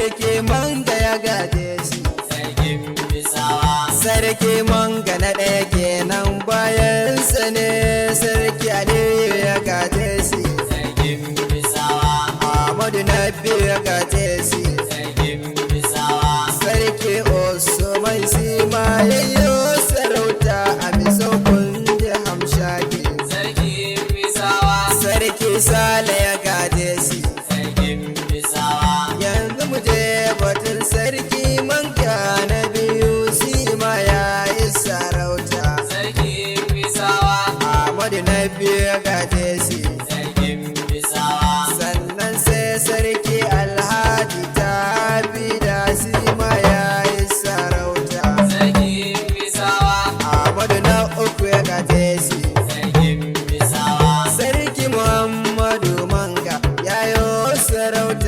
Sarki Manga ya gaje shi. Sarkin Bisawa. Sarki Manga na ɗaya kenan. Bayan sa ne Sarki Aliyu ya gaje shi. Sarkin Bisawa. Ahmadu na biyu ya gaje shi. Sarkin Bisawa. Sarki Usman shi ma yayyo sarauta a Misau, kun ji hamshaki. Sarkin Bisawa. Sarki Sale ya